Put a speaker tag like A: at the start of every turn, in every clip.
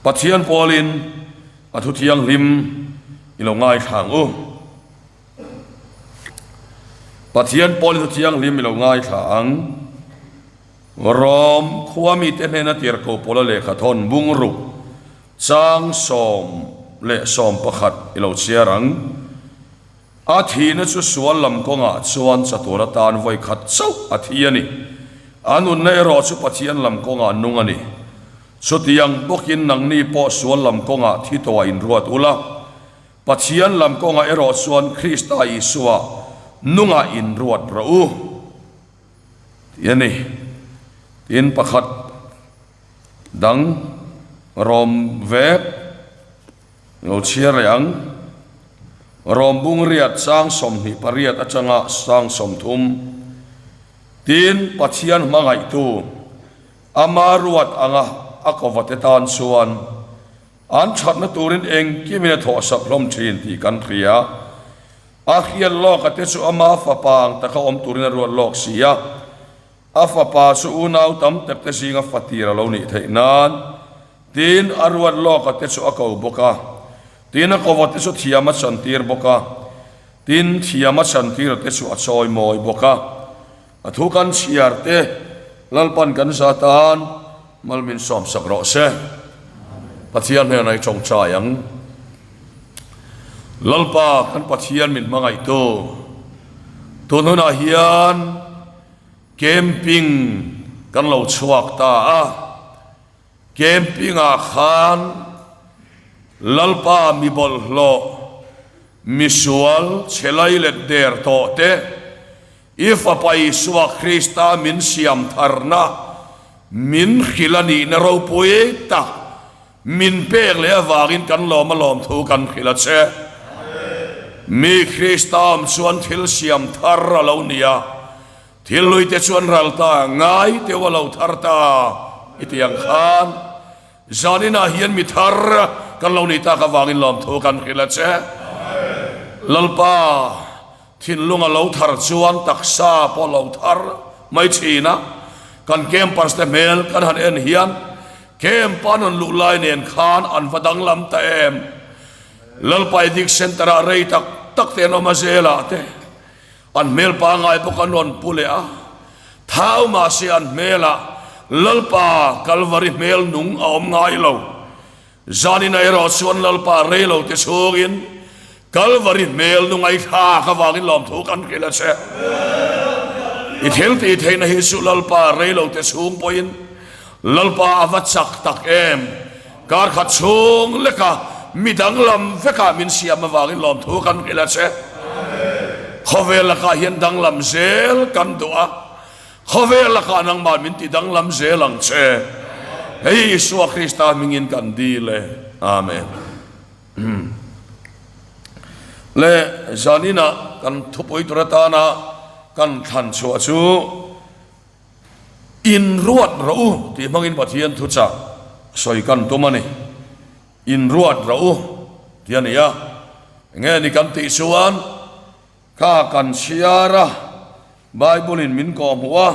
A: Pathian pawlin a thu thianghlim i lo ngaithla ang u. Pathian pawlin thu thianghlim i lo ngaithla ang. Rom khua mite hnena tirhkoh pawla lehkha thawn bungruk chang 11 i lo chhiar ang. A thihna chu sual lam kawngah chuan chatuan atan vawi khat chauh a thi a ni. A nunna erawh chu Pathian lam kawngah nung a ni. Chutiang bawkin nangni pawh sual lam kawngah thi tawhah inruat ula, Pathian lam kawngah erawh chuan Krista Isua nungah inruat rawh u, tih a ni. Tin, pakhat dang rawm vek. Lo chhiar leh ang. Rawm bung riat sang 28 atanga sang 30. Tin, Pathian hmangaihtu, ama ruat anga a kawvate tan chuan an thatna turin engkimin a thawhsak hlawm thin tih kan hria. A hriat lawka te chu ama fapa ang taka awm turin a ruat lawk si a. A fapa chu unau tam tak te zinga fatir a lo nih theih nan Tin, a ruat lawka te chu a ko bawk a, tin, a kova te chu thiam a chantir bawk a, tin, thiam a chantira te chu a chawi mawi bawk a. A thu kan chhiar te Lalpan kan za tan mal min sawmsak rawh se. Pathian hnenah i tawngtai ang. Lalpa kan Pathian min hmangaihtu, tun hunah hian camping kan lo chhuak ta a. Camping-ah khan Lalpa mi bawlhhlawh, misual, chhelai let der tawh te, i Fapa Isua Krista min siam tharna, min hrilh a nihna ropui tak min pek leh avangin kan lawm a lawm thu kan hrilh a che. Mi Krista awm chuan thil siam thar a lo ni a. Thil hlui te chuan ral ta ngai deuh a lo thar ta i ti ang khan zaninah hian mi thar kan lo nih tak avangin lawmthu kan hrilh a che. Lalpa thinlung a lo thar chuan taksa pawh lo thar mai thin a, kan campers te hmel kan han en hian camp a rawn luh lai nen khan an va danglam ta em. Lalpa Edict Centre ah rei tak tak te an awm a zelah te. An hmel pangai bawk an rawn pu leh a, thau mahse an hmelah Lalpa Kalvari hmel nung a awm ngai lo. Zanin erawh chuan Lalpa rei lo te chhungin Kalvari hmel nung ai thlak avangin lawmthu kan hrilh a che. I thil tih theihna hi chu Lalpa rei lo te chhung pawhin Lalpa a va chak tak em! Kar khat chhung leka mi danglam vekah min siam avangin lawmthu kan hrilh a che. Khawvel lakah hian danglam zel kan duh a, khawvel lakah nangmah min ti danglam zel ang che. Hei Isua Krista hmingin kan dil e. Amen. Le zaninah kan thupui tur atana kan thlan chhuah chu Inruat rawh u tih hmangin Pathian thuchah sawi kan tum a ni. Inruat rawh u tih a ni a. Enge ni kan tih chuan kha kan chhiar a, Bible in min kawhhmuh a.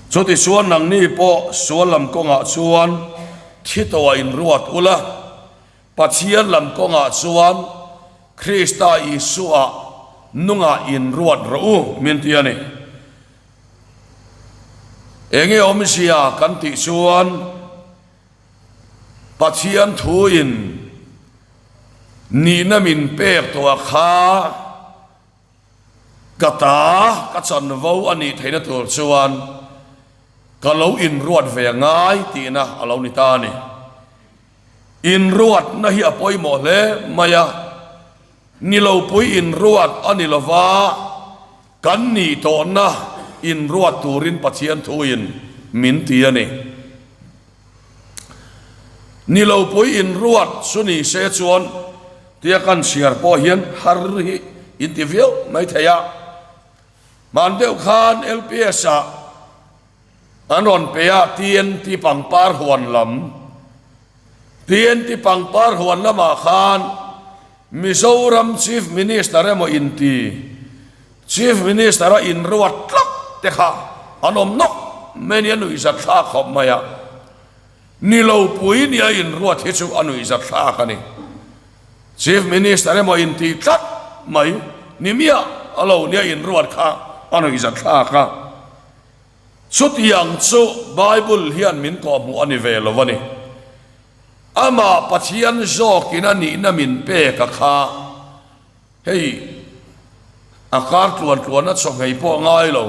A: Chutichuan nangni pawh sual lam kawngah chuan thi tawhah inruat ula, Pathian lam kawngah chuan Krista Isua nungah inruat rawh u min ti a ni. Enge awmzia kan tih chuan Pathian thuin nihna min pek tawh a kha ka ta ka chanvo a nih theihna tur chuan ka lo inruat ve a ngai tihna a lo ni ta a ni. Inruatna hi a pawimawh hle mai a, nilopui inruat a ni lova, kan nih tawhna inruat turin Pathian thuin min ti a ni. Nilopui inruat chu ni se chuan tia kan chhiar pawh hian har hi inti viau mai thei a. Hman deuh khan LPS ah An rawn pe a, TNT pangpar huan lam. TNT pangpar huan lamah khan Mizoram Chief Minister emaw inti Chief Minister a inruat tlat te kha an awm nawk mai a ni, a nuihzat thlak khawp mai a. Ni lo pui nia inruat hi chu a nuihzatthlak a ni. Chief Minister emaw intih tlat mai ni miah a lo nia inruat kha a nuihzatthlak a. Chutiang chu Bible hian min kawhhmuh a ni ve lo a ni. Amah Pathian zawkin a nihna min pek a kha. Hei a kar tluan tluana chawhmei pawh ngai lo,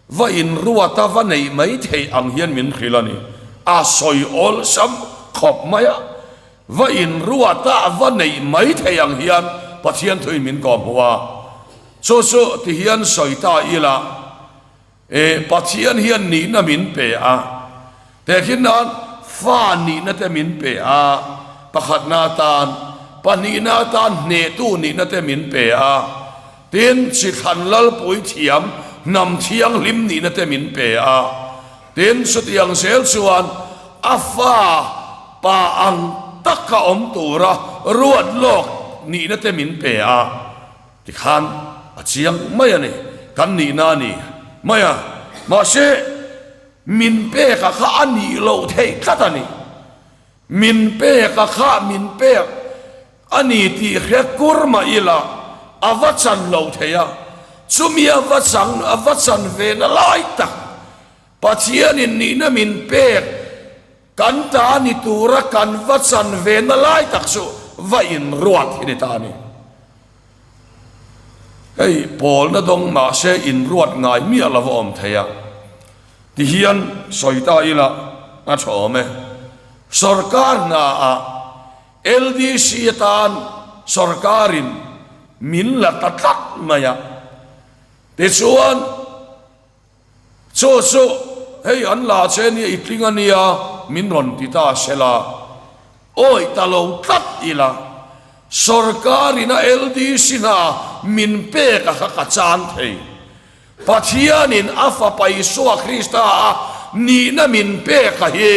A: va inruata va neih mai theih ang hian min hrilh a ni. A sawi awlsam khawp mai a, va inruata va neih mai theih ang hian Pathian thuin min kawhhmuh a. Chu chu tihian sawi ta ila. E, Pathian hian nihna min pe a, tehkhin nan fa nihna te min pe a, pakhatna atan, pahnihna atan hnehtu nihna te min pe a, tin, chithlan lalpui thiam hnam thianghlim nihna te min pe a, tin, chutiang zel chuan a fa pa ang taka awm tura ruat lawk nihna te min pe a. Tikhan a chiang mai a ni, kan nihna a ni mai a, mahse min peka kha a nih loh theih tlat a ni. Min peka kha min pek a ni tih hre kur mah ila a va chan lo thei a, chumi a va chang a va chan ve na lai tak Pathianin nihna min pek Kan ta ni tura kan va chan ve na lai tak chu va inruat hi ni ta a ni. Hei pawlna dawng mahse inruat ngai miah lo va awm thei a, tihian sawi ta ila a tha awm e. Sorkar hnaah LDC atan sorkarin min la ta tlat mai a, tichuan, Chu chu hei an la che nia i tling a nia min rawn ti ta se la, awih ta lo tlat ila, sorkar in a LDC hna min pek a kha ka chan thei. Pathian in a Fapa Isua Krista a nihna min pek a hi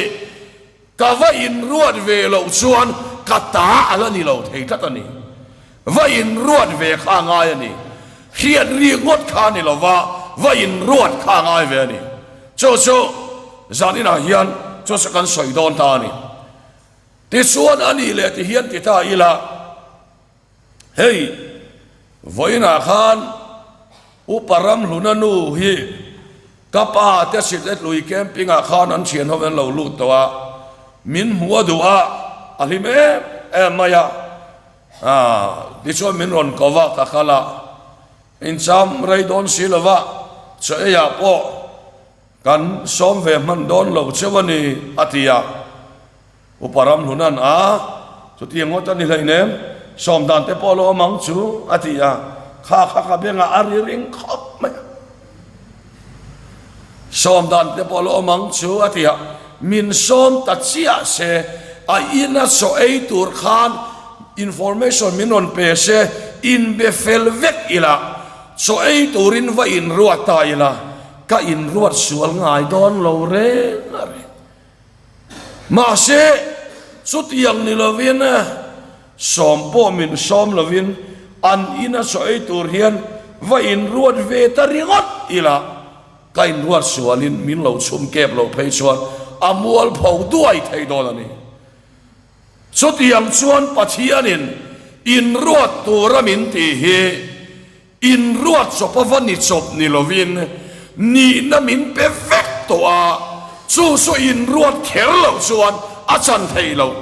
A: Ka va inruat ve loh chuan ka ta a la ni lo thei tlat a ni. Va inruat ve kha a ngai a ni. Hriat rik ngawt kha a ni lo va, va inruat kha a ngai ve a ni. Chu chu zan inah hian chu chu kan sawi dawn ta a ni. Tichuan a nih leh ti hian ti ta ila. Hei, vawiinah khan Upa Ramhluna nu hi ka pa te Silet lui camping ah khan an thian ho an lo lut tawh a, min hmu a duh a, a hlim em em mai a, tichuan min rawn ko va ka kal a, incham rei dawn si lo va, chaw ei ah pawh kan sawm ve hman dawn lo cheu a ni a ti a. Upa Ramhlunan a, Chutiang ngawt a ni hleinem, sawm dan te pawh a lo awm ang chu, a ti a, kha kha ka bengah a ri ring khawp mai a. Sawm dan te pawh a lo awm ang chu, a ti a, min sawm ta chiah se, a ina chaw ei tur khan information min rawn pe se, inbe fel vek ila, chaw ei turin va inruat ta ila, ka inruat sual ngai dawn lo reng a reng. Mahse, chutiang ni lovin, sawm pawh min sawm lovin an ina chaw ei tur hian va inruat ve ta ringawt ila, ka inruat sualin min lo chhum kep loh phei chuan a mualpho duai thei dawn a ni. Chutiang chuan Pathianin inruat tura min tih hi, Inruat chawp a va ni chawp ni lovin nihna min pe vek tawh a, chu chu inruat kher loh chuan a chan theih loh.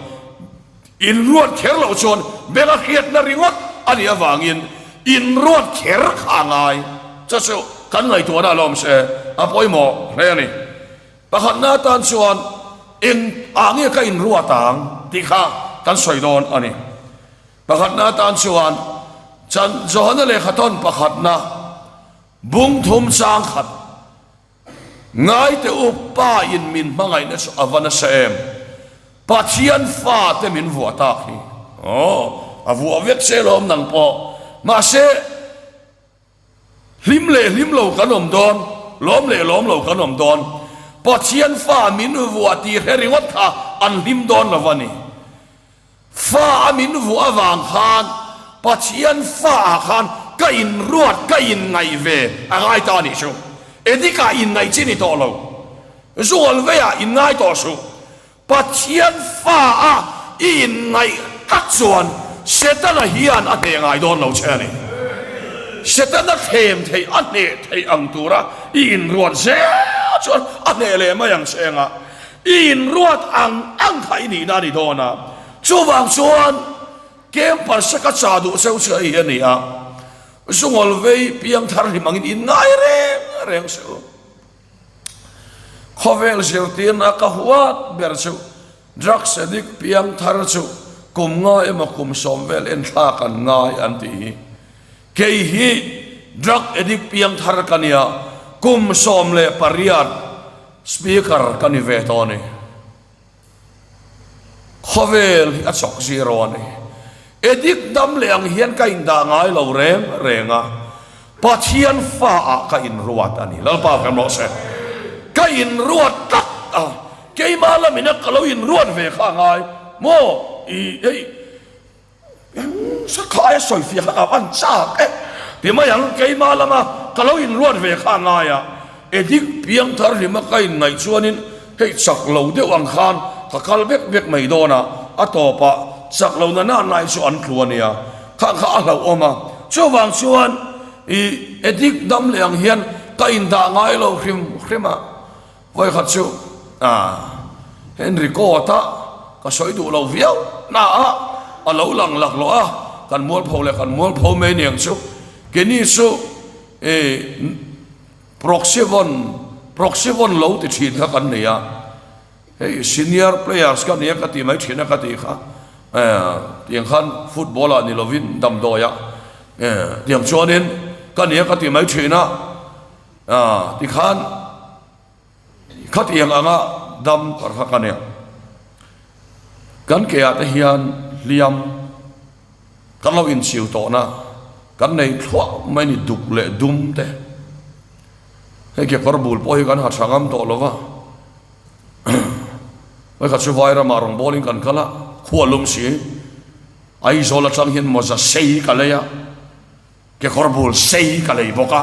A: Inruat kher loh chuan beng a hriatna ringawt a nih avangin inruat kher kha a ngai. Chu chu kan ngaihtuahna a lawm se a pawimawh hle a ni. Pakhatna atan chuan eng ah nge ka inruat ang tih kha kan sawi dawn a ni. Pakhatna atan chuan Chan Johana lehkhathawn pakhatna bung thum chang khat Ngaite u Pa in min hmangaihna chu a va nasa em? Pathian fate min vuah tak hi. Aw, a vuah vek che lawm nang pawh. Mahse, Hlim leh hlim lo kan awm dawn, lawm leh lawm lo kan awm dawn. Pathian fa min vuah tih hre ringawt kha an hlim dawn lo a ni. Fa a min vuah avang khan Pathian fa ah khan ka inruat, ka inngaih ve a ngai ta a nih chu. Edikah inngaih chi ni tawh lo. Zual veiah inngai tawh suh. Pathian fa a i inngaih tlat chuan Setana hian a hneh ngai dawn lo che a ni. Setana thlem theih a hneh theih ang tura i inruat zel chuan a hneh leh mai ang che anga i inruat ang ang kha i nihna a ni dawn a. Chuvang chuan Camper saka cha duh cheu chu hei hi a ni a, Zungawl vei piangthar hlim angin inngai reng reng suh u. Khawvel zirtirna ka huat ber chu drugs addict piangthar chu kum nga emaw kum sawm vel enthlak an ngai an tih hi. Kei hi drug addict piangthar ka nia, kum 18 speaker ka ni ve tawh a ni. Khawvel hi a chawk zero a ni. Addict dam leh ang hian ka indah ngai lo reng reng a, Pathian fa ah ka inruat a ni. Lalpa kan rawh se. Ka inruat tlat a, keimah lamin a ka lo inruat ve kha a ngai maw? I hei. Sakhaia sawifiah kha ka van chak e ti mai ang, keimah lama ka lo inruat ve kha a ngai a, Edik piangthar hlima ka inngaih chuanin hei chak lo deuh ang khan ka kal vek vek mai dawn a, a tawpah chak lo na na nai chu an tlu a nia, kha kha a hlauhawm a, chuvang chuan i Edik dam leh ang hian ka indah ngai lo hrim hrim a. Vawikhat chu Henry Court-a ka sawi duh lo viau na a, a lo lang laklawh a, kan mualpho leh kan mualpho mai aniang chu. Kenny chu Proxivon, Proxivon lo ti thin kha kan nei a, hei senior players ka nia ka ti mai thin a ka tih kha, tiang khan football ah ni lovin damdawiah tiang chuanin ka nia ka ti mai thin a. Tikhan khatiang anga dam kar kha ka nia. Kan ke ah te hian hliam kan lo inchiu tawhna kan nei thluah mai ni duk leh dum te. Hei kekawr bul pawh hi kan ha tha ngam tawh lo va. Vawikhat chu Vairamah rawngbawlin kan kal a, khua lum si. Aizawl atang hian mawza sei ka lei a. Kekawr bul sei ka lei bawk a,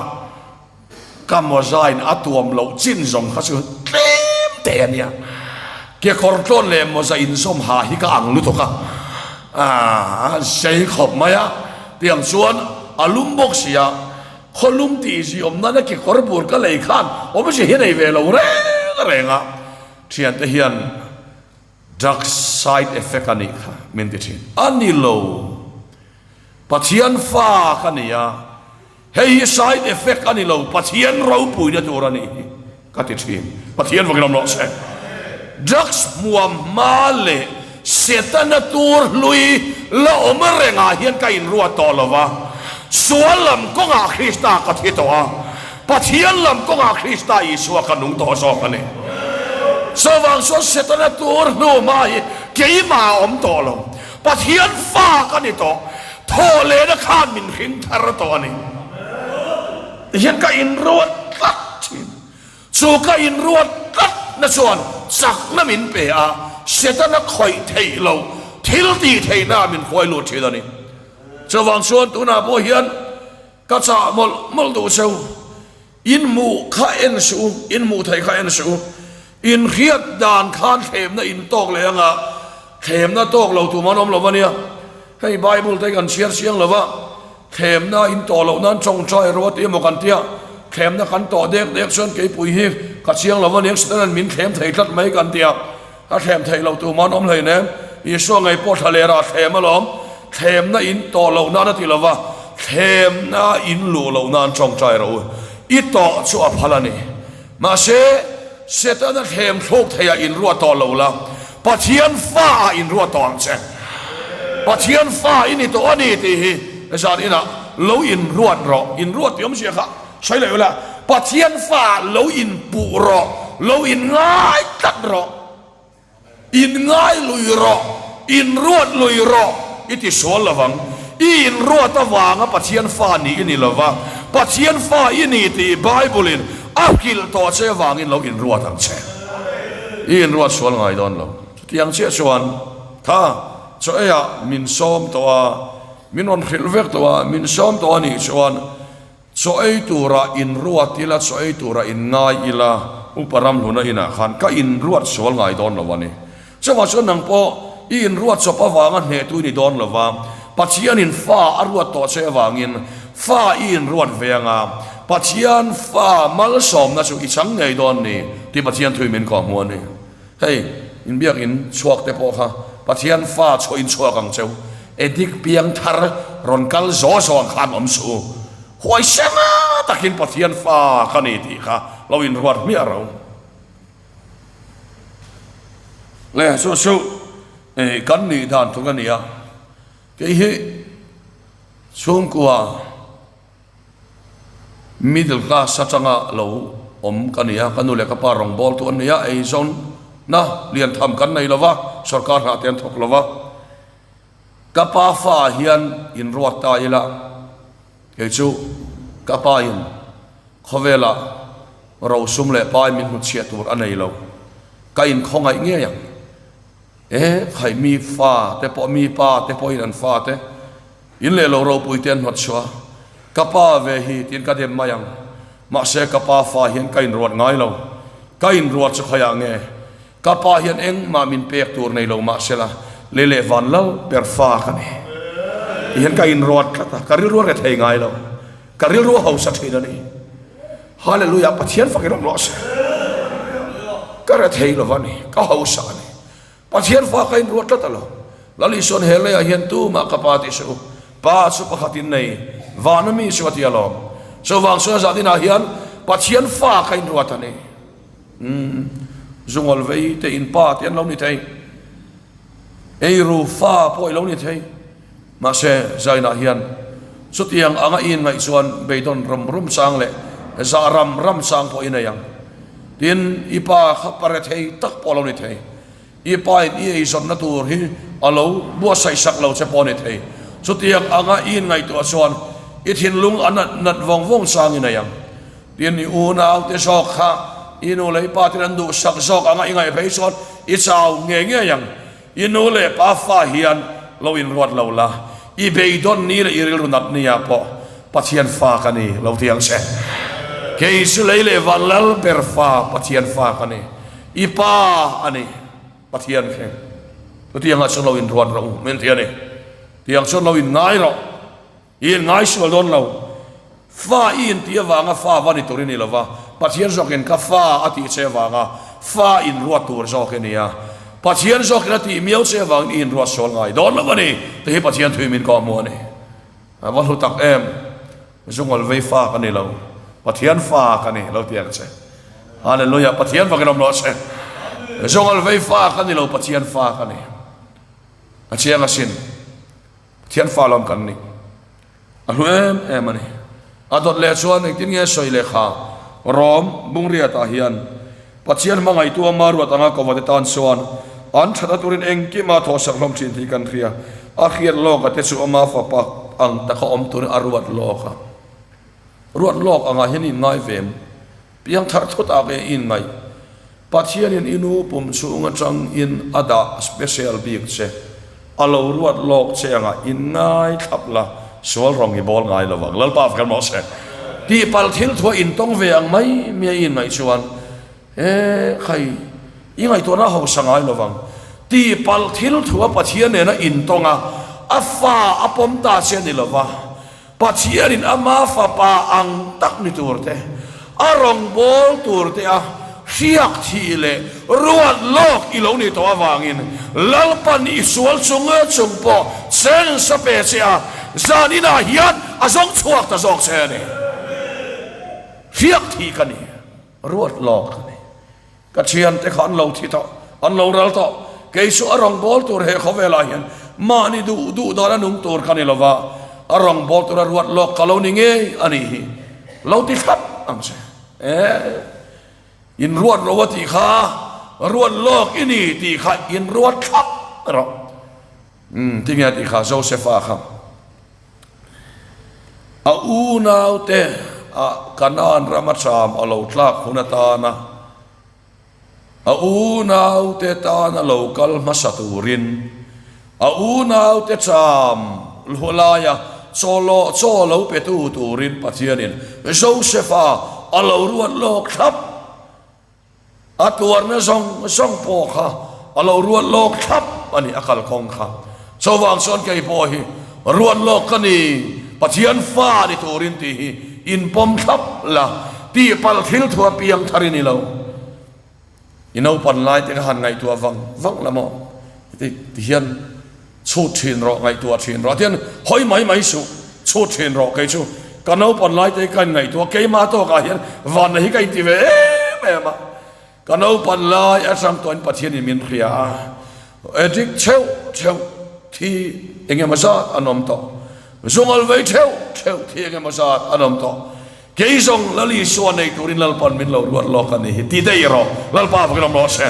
A: ka mawzain a tuam loh chin zawng kha chu tlem te a nia. Kekawr tlawn leh mawza inzawm ha hi ka ang lutuk a, aah sei khawp mai a, tiang chuan a lum bawk si a, khaw lum tih zih awm nana kekawr bul ka lei khan awmzia hi nei ve lo reng reng a, thiante hian drugs side effect a nih kha min ti thin a ni lo. Pathian fa ka ni a, hei hi side effect a ni lo, Pathian ropuina tur a nih hi ka ti thin. Pathian vakin awm rawh se. Drugs hmuam hma leh Setana tur hlui la awm rengah hian ka inruat tawh lo va, sual lam kawngah Krista ka thi tawh a, Pathian lam kawngah Krista Isua ka nung tawh zawk a ni. Chuvang chuan Setana tur hnu hma hi keimah a awm tawh lo. Pathian fa ka ni tawh, thaw lehna khan min hring thar tawh a ni. Tihian ka inruat tlat thin. Chu ka inruat tlatna chuan chakna min pe a, Setana khawih theih loh thil tih theihna min hruai lut thin a ni. Chuvang chuan tunah pawh hian ka chah mawlh mawlh duh cheu. In hmuh kha en suh u, in hmuh theih kha en suh u. In hriat dan khan thlemna in tawk leh anga thlemna tawk lo tum an awm lo a nia. Hei Bible te hi kan chhiar chiang lo va, thlemna in tawh loh nan tawngtai rawh a ti emaw kan tia, thlemna kan tawh dek dek chuan keipui hi ka chiang lo a nia, Satan min thlem thei tlat mai kan tia. A thlem theih loh tur man awm hleinem. Isua ngei pawh thla leh rah thlem alawm. Thlemna in tawh loh nan a ti lo va, thlemna in luh loh nan tawngtai rawh u. I tawh chu a phal a ni. Mahse, Setana thlem thluk theiah in ruah tawh lo la, Pathian fa ah in ruah tawh ang che. Pathian fa i ni tawh a ni tih hi zan inah lo in ruat rawh. In ruat tih awmzia kha sawi leh ula, Pathian fa lo inpuh rawh, lo inngai tlat rawh, inngai lui rawh, inruat lui rawh i ti sual lo vang. I inruat avanga Pathian fa nih i ni lo va, Pathian fa i ni tih Bible-in a hrilh tawh che avangin lo inruat ang che. I inruat sual ngai dawn lo. Chutiang chiah chuan kha chaw eiah min sawm tawh a, min rawn hrilh vek tawh a, min sawm tawh a nih chuan, Chaw ei tura inruat ila, chaw ei tura inngai ila, Upa Ramhluna inah khan ka inruat sual ngai dawn lo a ni. Chuvang chuan nang pawh i inruat chawp avanga hnehtu i ni dawn lo va, Pathianin fa a ruat tawh che avangin fa i inruat ve anga Pathian fa malsawmna chu i chang ngei dawn ni tih Pathian thui min kawhhmuh a ni. Hei, inbiak in chhuak te pawh kha Pathian fa chhuah in chhuak ang cheu. Edik piang thar rawn kal zaw zaw ang khan awm suh u. Huaisen takin Pathian fa ka ni tih kha lo inruat hmiah ro. Le chu chu kan nih dan tur a ni a, kei hi chhungkua middle class atanga lo awm ka ni a, ka nu leh ka pa rawngbawltu an ni a, eizawnna lian tham kan nei lova, sorkar hnah te an thawk lova, ka pa fa ah hian inruat ta ila, kei chu ka pa in khawvelah rosum leh pai min hnutchhiah tur a nei lo, ka inkhawngaih ngei ang. E khai mi fa te pawh mi pa te pawhin an fa te in leh lo ropui te an hnawt chhuah a, ka pa ve hi tiin ka dem mai ang. Mahse ka pa fa hian ka inruat ngai lo, ka inruat chu khaiah nge ka pa hian engmah min pek tur nei lo mahsela lei leh van lo ber fa ka ni ti hian ka inruat tlat a, ka rilru a re thei ngai lo, ka rilru a hausa thin a ni. Hallelujah Pathian fakin awm rawh se. Ka re thei lo a ni, ka hausa a ni. Pathian fa ka inruat tlat a lo. Lal Isuan he leiah hian tumah ka pa tih suh u. Pa chu pakhat in nei, vana mi chu a ti alawm. Chuvang chuan zah dinah hian Pathian fa ka inruat a ni. Umm, zungawl vei te in pa te an lo ni thei. Eiru fa pawh i lo ni thei. Mahse, Zainah hian chutiang anga i inngaih chuan beidawn rum rum chang leh zah ram ram chang pawh i nei ang. Tin, i pa kha pare thei tak pawh a lo ni thei. I pain i eizawnna tur hi a lo buatsaih sak lo che pawh a ni thei. Chutiang anga i inngaihtuah chuan i thinlung a nat nat vawng vawng chang i nei ang. Tin, i unaute zawk kha i nu leh i pa ten an duhsak zawk anga i ngaih phei chuan i chau ngei ngei ang. I nu leh pa fa hian lo inruat lo la, i beidawn ni leh i rilru nat nia pawh Pathian fa ka ni lo ti ang che. Kei chu lei leh van lal ber fa Pathian fa ka ni. I pa a ni Pathian khi. Chutiangah chuan lo inruat rawh u min ti a ni. Tiang chuan lo inngai rawh. I in ngai sual dawn lo. Fa i in tih avanga fa va ni tur i ni lo va, Pathian zawkin ka fa a tih che avanga fa in ruat tur zawk i ni a. Pathian zawkin a tih miau che avangin i inruat sual ngai dawn lo a ni. Ti hi Pathian thui min kawhhmuh a ni. A va hlu tak em! Zungawl vei fa ka ni lo, Pathian fa ka ni lo ti ang che. Hallelujah! Pathian fakin awm rawh se. Zungawl vei fa ka ni lo, Pathian fa ka ni. A chiang asin. Pathian fa lawm kan ni. A hlu em em a ni. A dawt leh chuan engtin nge sawi leh kha Rom Bungriatah hian Pathian hmangaihtu ama ruat anga kovate tan chuan an thatna turin engkima thawhsak hlawm thin tih kan hria. A hriat lawka te chu ama fapa ang taka awm turin a ruat lawk a. Ruat lawk angah hian i inngai ve em? Piang thar thut ah ke i inngaih? Pathianin i nu pum chhung atangin a dah special bik che, a lo ruat lawk che anga in ngai thlap la, sual rawng i bawl ngai lo ang. Lalpa kan mawh se. Tihpalh thil thuah in tawng ve ang mai mai a i inngaih chuan, E khai, i ngaihtuahna a hausa ngai lo vang. Tihpalh thil thuah Pathian nena in tawng a, a fa a pawm ta che a ni lo va. Pathianin ama fapa ang tak ni tur te, a rawngbâwl tur te a hriak thih leh ruat lâwk i lo ni tawh avângin Lalpan i sual chung chung pawh chance a pe che a, zan inah hian a zawng chhuak ta zawk che a ni. Hriak thih ka ni, ruat lâwk ka ni. Ka thiante kha an lo thi tawh, an lo ral tawh. Kei chu a rawngbâwl tur he khawvelah hian mahni duh duh dana nung tur ka ni lo va, a rawngbâwl tura ruat lawk ka lo ni ngei a nih hi. Lo ti thlap ang che. E, in ruat ro a tih kha, ruat lawk i ni tih kha in ruat thlap rawh. Umm, tinge a tih kha Josefa kha. A unaute ah Kanaan rama cham a lo tlak hun atana a unaute tana lo kal hmasa turin a unaute cham luh laia chaw lawh chaw lo petu turin Pathianin Josefa a lo ruat lawk thlap. A tuarna zawng zawng pawh kha. A lo ruat lawk thlap a ni a kalkawng kha. Chuvang chuan kei pawh hi ruat lawk ka ni, Pathian fa ni turin tih hi inpawm thlap la, tihpalh thil thu a piang thar i ni lo. I naupan lai te ka han ngaihtuah vang vang la maw? Ti hian chhut thin rawh, ngaihtuah thin rawh. Tihian hawi mai mai suh, chhut thin rawh kei chu. Ka naupan lai te hi ka inngaihtuah, keimah tawkah hian vanna hi ka inti ve em em a. Ka naupan lai atang tawhin Pathianin min hria a, addict theuh theuh thi eng emaw zat an awm tawh, zungal vei theuh theuh thi eng emaw zat an awm tawh. Kei zawng Lal Isua nei turin Lalpa'n min lo ruat lawk a ni hi, ti daih rawh, Lalpa vakin awm rawh se.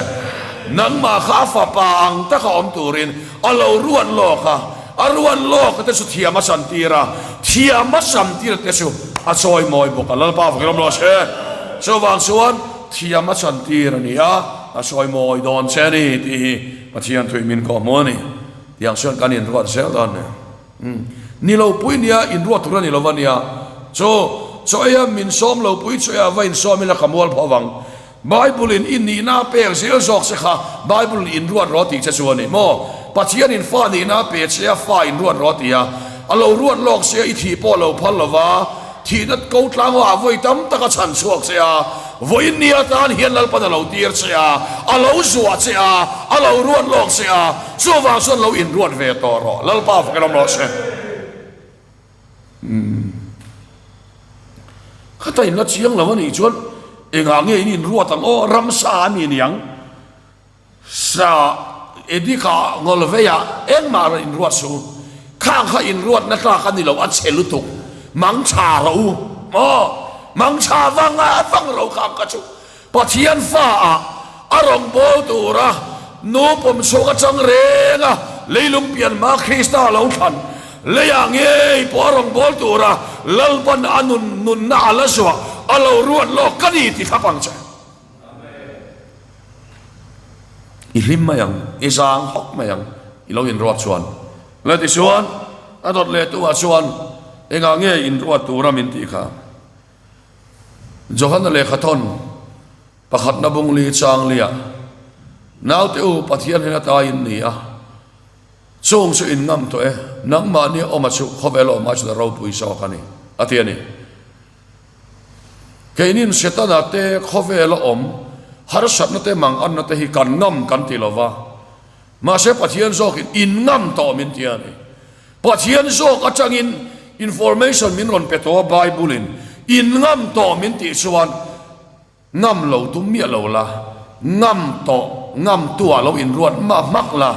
A: Nangmah kha a fapa ang taka awm turin a lo ruat lawk a, a ruat lawk te chu thiam a chantir a, thiam a chantir te chu a chawimawi bawk a, Lalpa vakin awm rawh se. Chuvang chuan thiam a chantir a ni a, a chawimawi dawn che a ni tih hi Pathian thuih min kawhhmuh a ni. Tiang chuan kan inruat zel dawn a ni. Umm. Ni lo pui nia, inruat tur a ni lo va nia. Chaw, chaw eia min sawm lo pui chu eia va insawm ila ka mual pho vang. Bible in i nihna a pek zel zawk che kha Bible in inruat rawh tih che chu a ni maw? Pathian in fa nihna a pe che a, fa inruat rawh ti a. A lo ruat lawk sia i thih pawh lo phal lo va, thihna ko tlang ah vawi tam tak a chhan chhuak che a, vawiin ni atan hian Lalpan a lo tir che a, a lo zuah che a, a lo ruat lawk che a, Chuvang chuan lo inruat ve tawh rawh, Lalpa fakin awm rawh se. Umm. Khata in la chiang lo a nih chuan engah nge in inruat ang aw, ramsa a ni niang. Sa Edika ngawlveiah engmah rawn inruat suh u. Khang kha inruatna tlak a ni lo, a chhe lutuk. Mangtha rawh u. Maw? Mangtha vang a vang ro khang kha chu. Pathian fa ah a rawngbâwl tura nu pawm chhuak atang reng a leilung pian hma Krista a lo thlan leiah ngei pawh a rawngbâwl tura Lalpan a nun nunna a la zuah a lo ruat lawk ka ni ti thlap ang che. I hlim mai ang, i zang hawk mai ang i lo inruat chuan. Le tichuan a dawt leh tu ah chuan engah nge inruat tura min tih kha? Johana lehkhathawn pakhatna bung li chang liah, Naute u, Pathian hian a ta in ni a, chung chu in ngam tawh e, nangmahni awma chu khawvel awmah chuan a ropui zawk a ni, a ti a ni. Keinin Setana te khawvela awm harsatna te manganna te hi kan ngam kan ti lova, mahse Pathian zawkin in ngam tawh min ti a ni. Pathian zawk atangin information min rawn pe tawh a Bible in in ngam tawh min tih chuan ngam lo tum miah lo la, ngam tawh ngam tu ah lo inruat mah hmak la,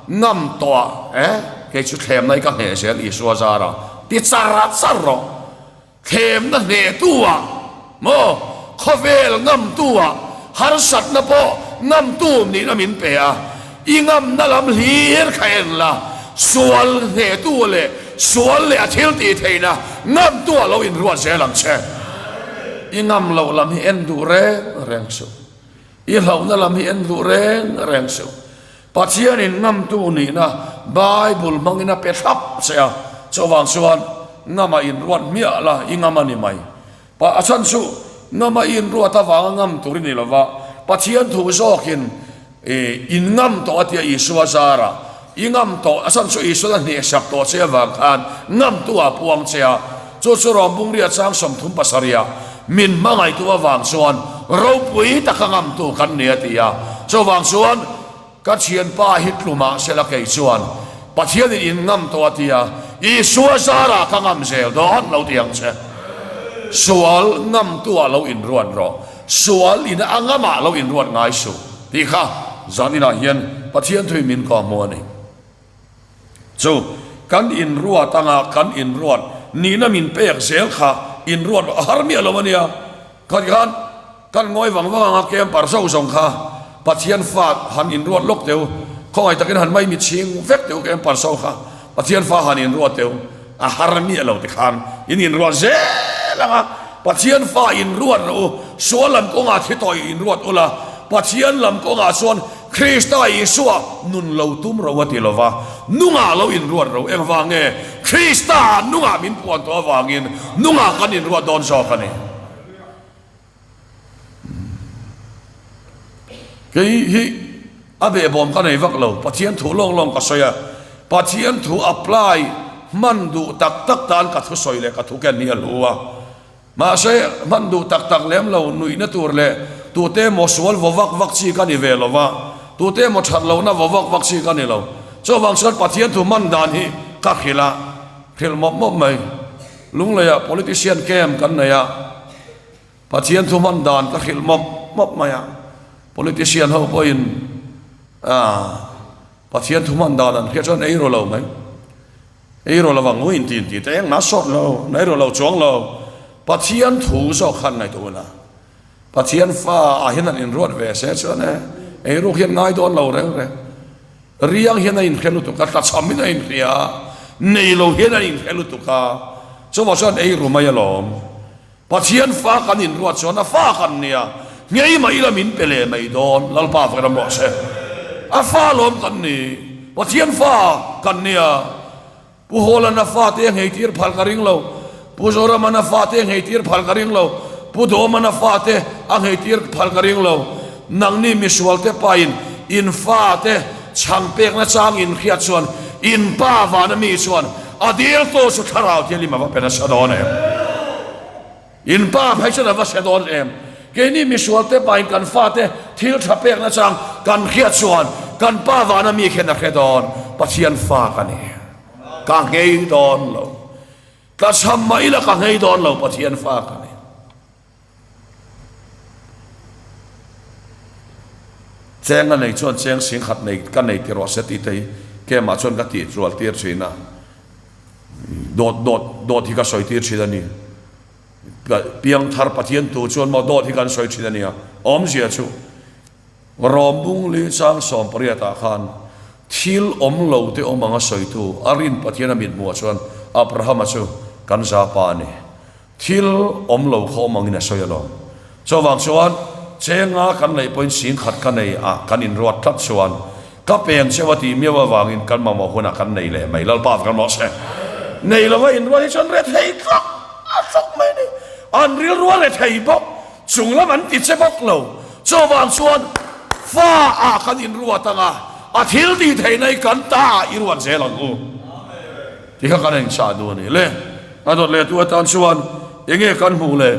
A: ngam tawh ah eh kei chu thlemna hi ka hneh zel Isua zara ti char char rawh. Thlemna hnehtu ah maw khawvel ngamtu ah harsatna pawh ngamtu nihna min pe a, i ngamna lam hlir kha en la, sual hnehtu leh sual leh a thil tih theihna ngamtu ah lo inruat zel ang che. I ngam loh lam hi en duh reng reng suh. I hlauhna lam hi en duh reng reng suh. Pathianin ngamtu nihna Bible hmangin a pe thlap che a, chuvang chuan ngama inruat hmiah la i ngam a ni mai. Pa a chhan chu ngama i inruat avanga ngam tur i ni lo va, Pathian thu zawkin i in ngam tawh a tia Isua zarah i ngam tawh, a chhan chu Isuan a hnehsak tawh che avang khan ngamtu ah puang che a, chu chu Rawmbungria chang 37 ah min hmangaihtu avang chuan ropui taka ngamtu kan ni a ti a, chuvang chuan ka thianpa hi tlumah sela kei chuan Pathianin in ngam tawh a ti a, Isua zarah ka ngam zel dawn lo ti ang che. Sual ngamtu ah lo inruat rawh, sual in a ngamah lo inruat ngai suh tih kha zaninah hian Pathian thuin min kawhhmuh a ni. Chu kan inruat anga kan inruat nihna min pek zel kha inruat a har miah lo a nia. Khat khan kan ngawi vang vang anga camper zo zawng kha Pathian fa han inruat lawk teu, khawngaih takin han mai mitchhing vek teu camper zo kha Pathian fa han inruat teu a har miah lo tikhan in inruat zel anga Pathian fa inruat rawh u, sual lam kawngah thi tawih inruat ula, Pathian lam kawngah chuan Krista Isua nun lo tum ro a ti lo va, nungah lo inruat ro. Engvang nge? Krista nungah min puan tawh avangin nungah kan inruat dawn zawk a ni. Kei hi. A behbawm ka nei vak lo, Pathian thu lawng lawng ka sawi a, Pathian thu apply hman duh tak tak tan ka thusawi leh ka thu ken hi a hlu a. Mahse, hman duh tak tak lem lo nuihna tur leh tute emaw sual vaw vak vak chi ka ni ve lo va, tute emaw that lohna vaw vak vak chi ka ni lo. Chuvang chuan Pathian thu hman dan hi ka hrilh a, hrilh mawp mawp mai. Lungleiah politician camp kan nei a, Pathian thu hman dan ka hrilh mawp mawp mai a, politician ho pawhin Pathian thu hman dan an hriat chuan ei ru lo mai. Ei ru lo ang u inti inti te engmah sawt lo, an ei ru lo chuang lo. Pathian thu zawk khan ngaihtuah ula. Pathian fa ah hian an inruat ve se chuan e, ei ruk hian ngai dawn lo reng reng. Riang hian a inhre lutuk a, tlachham in a inhria a, nei lo hian a inhre lutuk a, chuvang chuan ei ru mai alawm. Pathian fa kan inruat chuan a fa kan nia, nghei mah ila min pe leh mai dawn, Lalpa fak ram rawh se. A fa lawm kan ni, Pathian fa kan nia. Pu Hawlan a fate a nghei tir phal ka ring lo, Pu Zoraman a fate a nghei tir phal ka ring lo, Pu Dawman a fate a nghei tir phal ka ring lo. Nangni misualte pain in fate chhang pekna chang in hriat chuan in pa vana mi chuan A dil tu chu thlarau thianghlim a va pe nasa dawn em? In pa phei chuan a va hre dawn em? Keini misualte pain kan fate thil tha pek nachang kan hriat chuan kan pa vana mi khian a hre dawn, Pathian fa ka ni. Ka nghei dawn lo. Tlachham mah ila ka nghei dawn lo, Pathian fa ka ni. Cheng a nei chuan cheng singkhat nei ka nei ti rawh se tih te hi kemah chuan ka tih chual tir thin a, dawt dawt dawt hi ka sawi tir thin a ni. Piangthar Pathian tu chuan maw dawt hi kan sawi thin a nia. Awmzia chu Rom bung li chang 18 ah khan thil awm lo te awm anga sawitu a rin Pathian a mithmuh ah chuan Abrahama chu kan zapa a ni. Thil awm lo kha awm angin a sawi alawm. Chuvang chuan chenga kan neih pawhin singkhat ka nei a kan inruat tlat chuan ka peng cheu a tih miau avangin kan mamawh hunah kan nei leh mai. Lalpa kan rawh se. Nei lova inruat hi chuan rethei tlak a tlak mai a ni. An rilru a rethei bawk, chung lam an ti che bawk lo. Chuvang chuan fa ah kan inruat anga a thil tih theihna hi kan ta ah i ruat zel ang u. Tikha kan inchah duh a ni le. A dawt leh tu atan chuan enge kan hmuh le?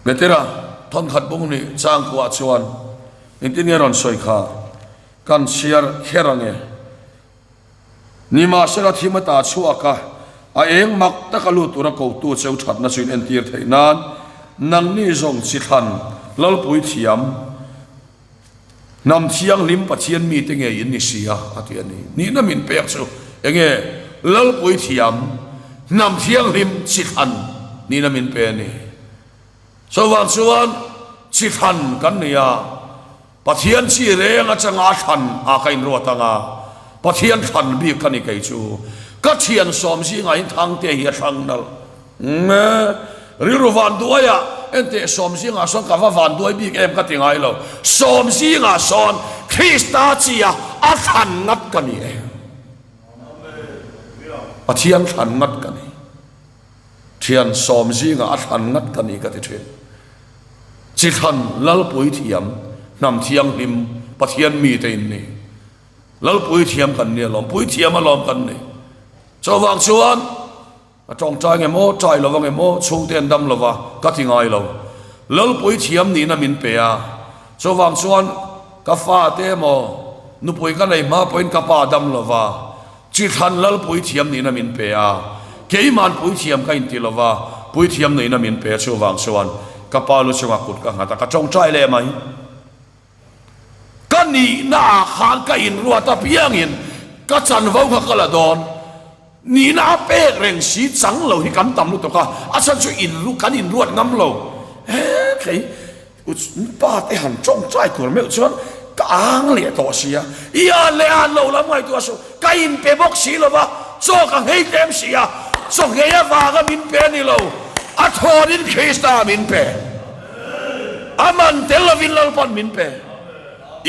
A: Petera thawnkhat bung nih changkuah chuan engtin nge rawn sawi kha kan chhiar kher ange. Nimahsela thim ata chhuak a, a eng mak taka lut tura kotu cheu thatna chu in entir theih nan nangni zawng chi thlan Lalpui thiam Hnam thianghlim Pathian mite ngei in ni si a, a ti a ni. Nihna min pek chu enge Lalpui thiam hnam thianghlim chi thlan nihna min pe a ni. Chuvang chuan chi thlan kan ni a, Pathian chi reng atanga thlan ah ka inruat ang a, Pathian thlan bik ka ni kei chu. Ka thian sawm zingah in Thangte hi a thlang nalh. Nge, rilru van duai ah enteh sawm zingah sawn ka va van duai bik em ka ti ngai lo. Sawm zingah sawn Krista chi a a thlan ngat ka ni e. Pathian thlan ngat ka ni. Thian sawm zingah a thlan ngat ka ni ka ti thin. Chi thlan Lalpui thiam, hnam thianghlim, Pathian mite in ni. Lalpui thiam kan ni alawm, puithiam alawm kan ni. Chuvang chuan A tawngtai nge maw, tai lo ange maw, chhungte an dam lova, ka ti ngai lo. Lalpui thiam nihna min pe a, chuvang chuan ka fate emaw, nupui ka nei hma pawhin ka pa dam lova, chi thlan Lalpui thiam nihna min pe a, keiman puithiam ka inti lova, puithiam nihna min pe a, chuvang chuan ka pa lu chungah kut ka nghat a, ka tawngtai leh mai. Ka nihna ah khan ka inruat apiangin ka chanvo kha ka la dawn. Nihna a pek reng si chang lo hi kan tam lutuk a, a chhan chu inru kan inruat ngam lo. He thei pa te han tawngtai tur meuh chuan ka ang leh tawh sia, i an leh an lo lam ngaihtuah suh, ka inpe bawk si lo va, chaw ka nghei tlem si a, chaw nghei avanga min pe a ni lo, a thawnin Krista min pe. A man tel lovin Lalpan min pe.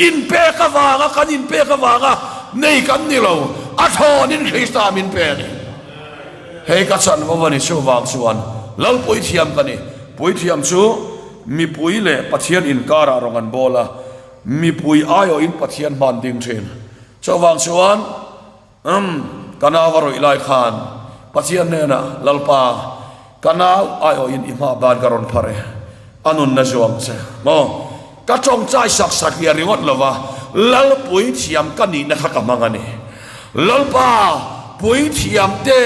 A: Inpek avanga kan inpek avanga nei kan ni lo, a thlawnin Krista min pe a ni. Hei ka chanvo a ni, chuvang chuan Lalpuithiam ka ni. Puithiam chu. mipui leh Pathian inkarah rawng an bawl a, mipui aiawhin Pathian hman ding thin. Chuvang chuan umm ka nau a rawih lai khan Pathian hnenah, Lalpa, ka nau aiawhin i hma ban ka rawn phar e, a nunna zuam che maw? Ka tawngtai sak sak lian ringawt lo va, Lalpuithiam ka nihna kha ka hmang a ni. Lalpa, puithiam te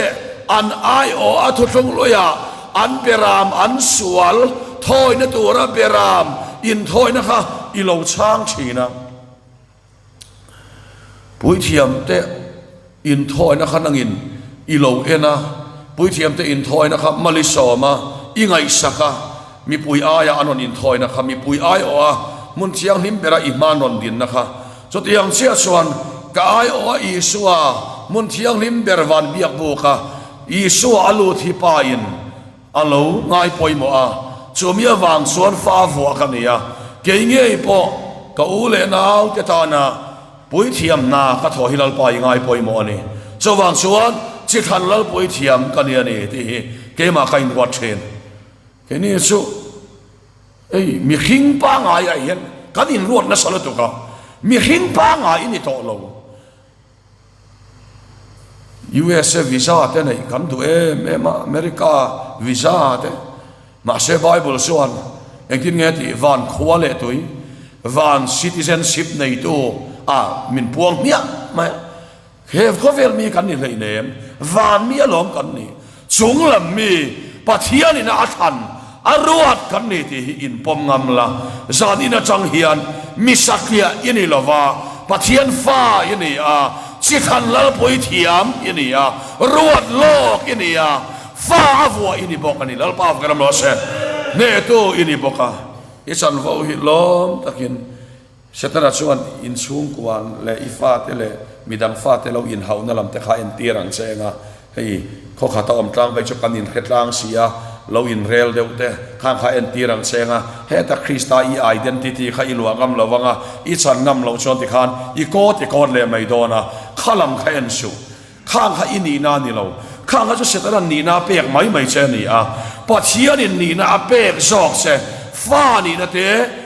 A: an aiawh a thuthlung luiah an beram an sual thawina tura beram inthawina kha i lo chhang thin a. Puithiamte inthawina kha nangin i lo en a, puithiamte inthawina kha mal i sawm a, i ngaihsak a, mipui aia an rawn inthawina kha mipui aiawh a, hmun thianghlim bera i hman rawn dinna kha. Chutiang chiah chuan ka aiawh a Isua hmun thianghlim ber van biak buk a, Isua a lut hi Pa in A lo ngai pawimawh a, chumi avang chuan fa vuah ka nei a, kei ngei pawh ka u leh naute tana puithiam hna ka thawh hi Lalpa i ngai pawimawh a ni. Chuvang chuan chi thlan Lal puithiam ka ni a ni tih hi keimah ka inruat thin. Keini chu hei mihring pangaiah hian kan inruat nasa lutuk a, mihring pangai i ni tawh lo. USA visa te neih kan duh em em a, America visa te. Mahse Bible chuan engtin nge tih van khua leh tui, van citizenship neitu ah min puang hmiah mai a. He khawvel mi kan ni hleinem, van mi alawm kan ni. Chung lam mi Pathianin a thlan, a ruat kan ni tih hi inpawm ngam la. Zan in atang hian mi satliah i ni lo va, Pathian fa i ni a, chi thlan lalpui thiam i ni a, ruat lawk i ni a, fa a vuah i ni bawk a ni. Lalpa ka ram rawh se, hnehtu i ni bawk a, i chanvo hi lawm takin Setana chuan in chhungkua leh i fate leh midang fate lo inhauhna lam te kha entir ang che eng a, hei khaw khata awm tlang phei chu kan inhre tlang si a, lo inrel deuh te khang kha entir ang che eng a, heta Krista i identity kha i luah ngam lo ang a, i chan ngam loh chuan tikhan i kawt i kawt leh mai dawn a, kha lam kha en suh. Khang kha i nihna a ni lo. Khang kha chu Setana'n nihna a pek mai mai che a ni a, Pathianin nihna a pek zawk che, fa nihna te,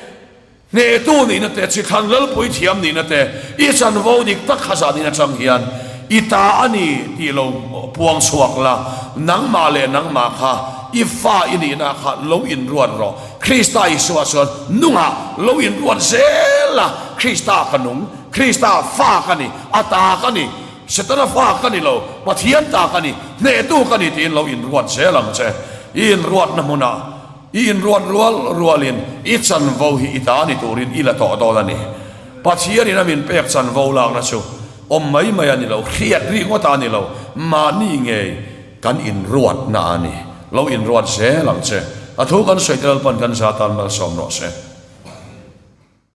A: Hnehtu nihna te, chithlan lalpui thiam nihna te, i chanvo dik tak kha zan in atang hian i ta a ni tih lo puang chhuak la, nangmah leh nangmah kha i fa i nihna kha lo inruat rawh. Krista Isua chuan nungah lo inruat zel la, Krista ka nung, Krista fa ka ni, a ta ka ni, Setana fa ka ni lo, Pathian ta ka ni, hnehtu ka ni tiin lo inruat zel ang che. I inruatna hmunah I inruat rual rualin i chanvo hi i ta ni turin i la tawh dawn a ni. Pathianin a min pek chanvo lakna chu awm mai mai a ni lo, hriat rih ngawt a ni lo, mahni ngei kan inruatna a ni. Lo inruat zel ang che. A thu kan sawi te Lalpan kan za tan malsawm rawh se.